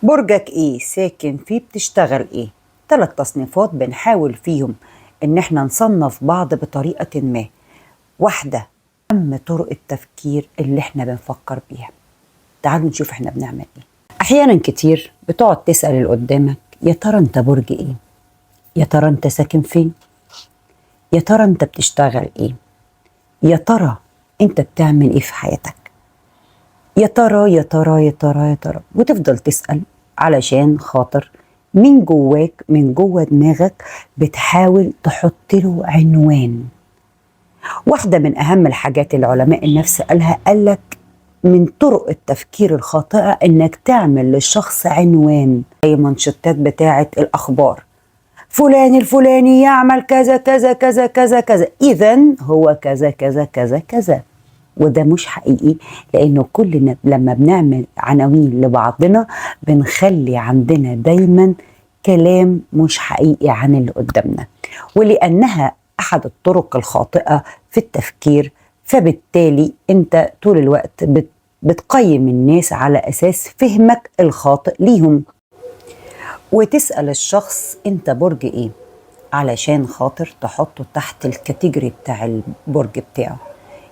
برجك ايه؟ ساكن فيه؟ بتشتغل ايه؟ 3 تصنيفات بنحاول فيهم ان احنا نصنف بعض بطريقة ما. واحدة أهم طرق التفكير اللي احنا بنفكر بيها. تعالوا نشوف احنا بنعمل ايه. احيانا كتير بتقعد تسأل اللي قدامك، يا ترى انت برج ايه؟ يا ترى انت ساكن فين؟ يا ترى انت بتشتغل ايه؟ يا ترى انت بتعمل ايه في حياتك؟ يا ترى يا ترى يا ترى يا ترى، وتفضل تسأل علشان خاطر من جواك، من جوه دماغك بتحاول تحط له عنوان. واحدة من أهم الحاجات اللي علماء النفس قالها، قالك من طرق التفكير الخاطئة إنك تعمل للشخص عنوان، زي منشطات بتاعة الأخبار، فلان الفلاني يعمل كذا كذا كذا كذا كذا، إذن هو كذا كذا كذا كذا. وده مش حقيقي، لأنه كلنا لما بنعمل عناوين لبعضنا بنخلي عندنا دايما كلام مش حقيقي عن اللي قدامنا. ولأنها أحد الطرق الخاطئة في التفكير، فبالتالي أنت طول الوقت بتقيم الناس على أساس فهمك الخاطئ ليهم. وتسأل الشخص أنت برج إيه علشان خاطر تحطه تحت الكاتيجوري بتاع البرج بتاعه.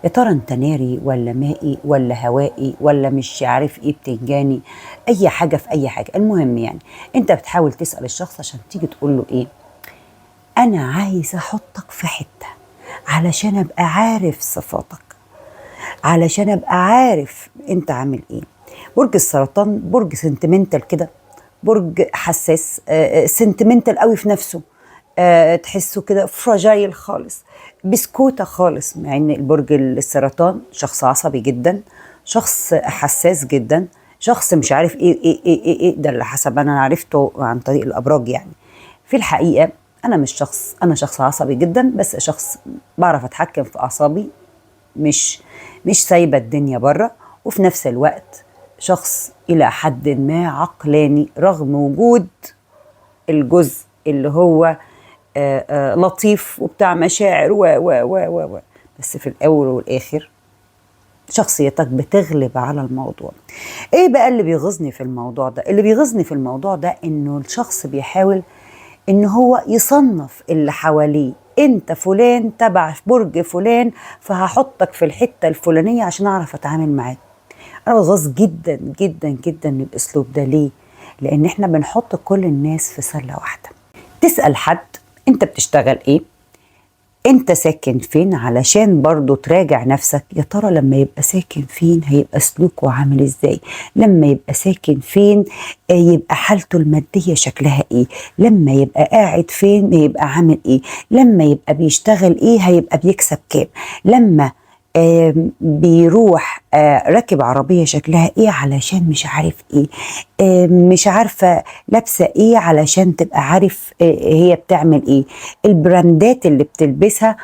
يا ترى انت ناري ولا مائي ولا هوائي ولا مش عارف ايه، بتنجاني، اي حاجة في اي حاجة. المهم انت بتحاول تسأل الشخص عشان تيجي تقول له ايه، انا عايز احطك في حتة علشان ابقى عارف صفاتك، علشان ابقى عارف انت عامل ايه. برج السرطان برج sentimental كده، برج حساس، sentimental قوي في نفسه، تحسه كده fragile خالص، بسكوتة خالص. مع ان البرج السرطان شخص عصبي جدا، شخص حساس جدا، شخص مش عارف ايه ايه ايه ايه, إيه ده اللي حسب انا عرفته عن طريق الابراج. في الحقيقة انا مش شخص، انا شخص عصبي جدا، بس شخص بعرف اتحكم في اعصابي، مش سايبة الدنيا بره، وفي نفس الوقت شخص الى حد ما عقلاني، رغم وجود الجزء اللي هو لطيف وبتاع مشاعر و و و و و، بس في الأول والآخر شخصيتك بتغلب على الموضوع. إيه بقى اللي بيغيظني في الموضوع ده؟ اللي بيغيظني في الموضوع ده إنه الشخص بيحاول إن هو يصنف اللي حواليه، أنت فلان تبع برج فلان فهحطك في الحتة الفلانية عشان أعرف أتعامل معاك. أنا بتغاظ جدا جدا جدا من الأسلوب ده. ليه؟ لأن إحنا بنحط كل الناس في سلة واحدة. تسأل حد أنت بتشتغل إيه؟ أنت ساكن فين؟ علشان برضو تراجع نفسك، يا ترى لما يبقى ساكن فين هيبقى سلوكه عامل إزاي؟ لما يبقى ساكن فين يبقى حالته المادية شكلها إيه؟ لما يبقى قاعد فين يبقى عامل إيه؟ لما يبقى بيشتغل إيه هيبقى بيكسب كام؟ لما بيروح راكب عربية شكلها إيه علشان مش عارف إيه، مش عارفة لابسة إيه علشان تبقى عارف هي بتعمل إيه، البراندات اللي بتلبسها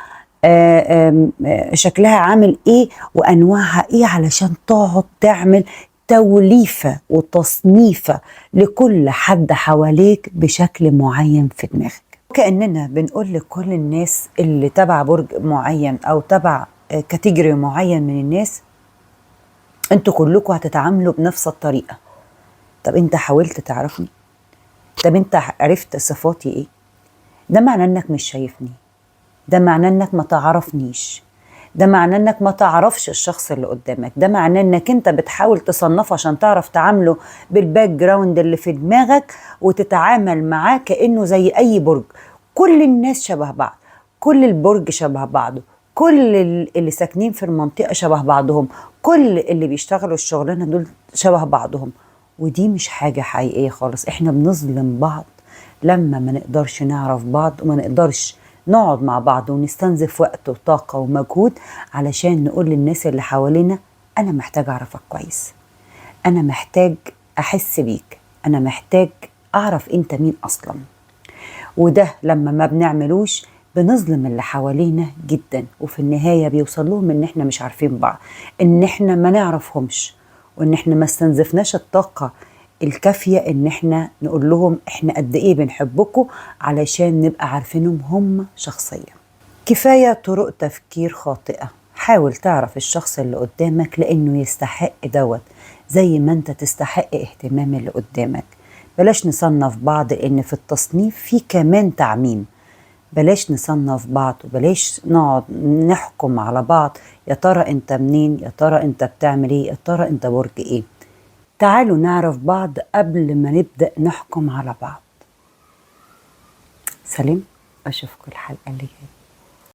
شكلها عامل إيه وأنواعها إيه، علشان تقعد تعمل توليفة وتصنيفة لكل حد حواليك بشكل معين في دماغك. كأننا بنقول لكل الناس اللي تبع برج معين أو تبع كاتيجوري معين من الناس، انتوا كلكم هتتعاملوا بنفس الطريقة. طب انت حاولت تعرفني؟ طب انت عرفت صفاتي ايه؟ ده معناه انك مش شايفني، ده معناه انك ما تعرفنيش، ده معناه انك ما تعرفش الشخص اللي قدامك، ده معناه انك انت بتحاول تصنفه عشان تعرف تعامله بال background اللي في دماغك وتتعامل معاه كأنه زي اي برج. كل الناس شبه بعض، كل البرج شبه بعضه، كل اللي ساكنين في المنطقة شبه بعضهم، كل اللي بيشتغلوا الشغلانة دول شبه بعضهم. ودي مش حاجة حقيقية خالص. احنا بنظلم بعض لما ما نقدرش نعرف بعض وما نقدرش نقعد مع بعض ونستنزف وقت وطاقة ومجهود علشان نقول للناس اللي حوالينا أنا محتاج أعرفك كويس، أنا محتاج أحس بيك، أنا محتاج أعرف أنت مين أصلا. وده لما ما بنعملوش بنظلم اللي حوالينا جدا، وفي النهاية بيوصل لهم إن إحنا مش عارفين بعض، إن إحنا ما نعرفهمش، وإن إحنا ما استنزفناش الطاقة الكافية إن إحنا نقول لهم إحنا قد إيه بنحبكم علشان نبقى عارفينهم هم شخصيا. كفاية طرق تفكير خاطئة. حاول تعرف الشخص اللي قدامك لأنه يستحق دوت، زي ما انت تستحق اهتمام اللي قدامك. بلاش نصنف بعض، لان في التصنيف في كمان تعميم. بلاش نصنف بعض وبلاش نقعد نحكم على بعض، يا ترى انت منين، يا ترى انت بتعمل ايه، يا ترى انت برج ايه. تعالوا نعرف بعض قبل ما نبدأ نحكم على بعض. سلام، اشوفكم الحلقة اللي جاية.